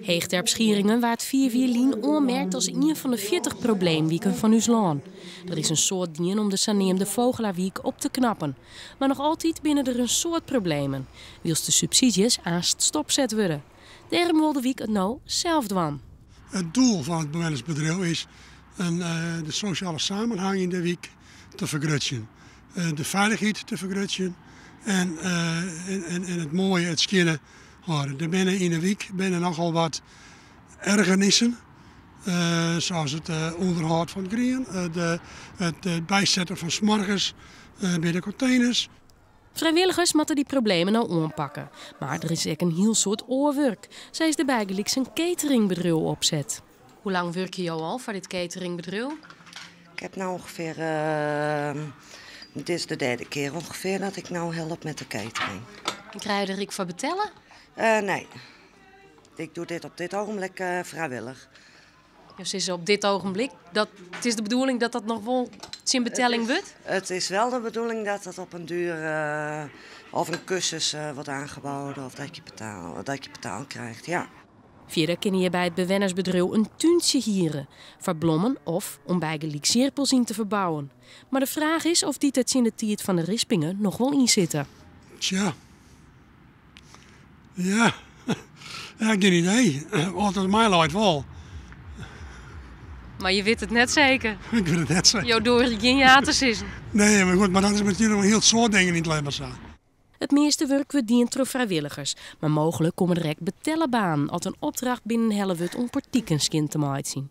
Heechterp-Schieringen waard 4 jier lyn oanmerkt as ien fan de 40 probleemwiken fan ús lân. Der is in soad dien om de saneamde Vogelaarwyk op te knappen. Mar noch altyd binne der in soad problemen, wylst de subsydzjes aanst stopset wurde. Dêrom wol de wyk it no sels dwaan. It doel fan it bewennersbedriuw is de sosjale samenhang yn de wyk te fergrutsjen, de feilichheid te fergrutsjen en it moaie, it skjinne hâlde. Der binne yn de wyk binne nochal wat ergernissen, sa as it ûnderhâld fan it grien, it bysetten fan smoargens by de konteners. Frijwilligers moatte dy problemen no oanpakke. Mar der is ek in hiel soad oar wurk. Sa is der bygelyks in cateringbedriuw opset. Hoe lang wurkje jo al foar dit cateringbedriuw? Ik heb nou ongeveer, dit is de derde kear ongeveer dat ik nou help met de catering. En krije je der ek foar betelle? Nee, ik doe dit op dit ogenblik vrijwillig. Dus is op dit ogenblik, dat, it is de bedoeling dat dat noch wol tsjin betelling wurdt? It is wol de bedoeling dat dat op 'en duer of in kursus wordt aangeboden of dat je betaald krijgt, ja. Fierder kinne je by it bewennersbedriuw in túntsje hiere. Foar blommen of om bygelyks jirpels yn te ferbouwen. Mar de fraach is oft dy der tsjin de tiid fan de rispinge noch wol yn sitte. Tsja. Ja. Ja, gjin idee. As it my leit wol. Mar je witte it net seker? Ik wit it net seker. Jo doare gjin ja te sizzen? Nee, mar goed, mar dat is natuerlik in hiel soad dingen yn it libben sa. It measte wurk wurdt dien troch frijwilligers, mar mooglik komme der ek betelle banen as in opdracht binnenhelle wurdt om portiken skjin te meitsjen.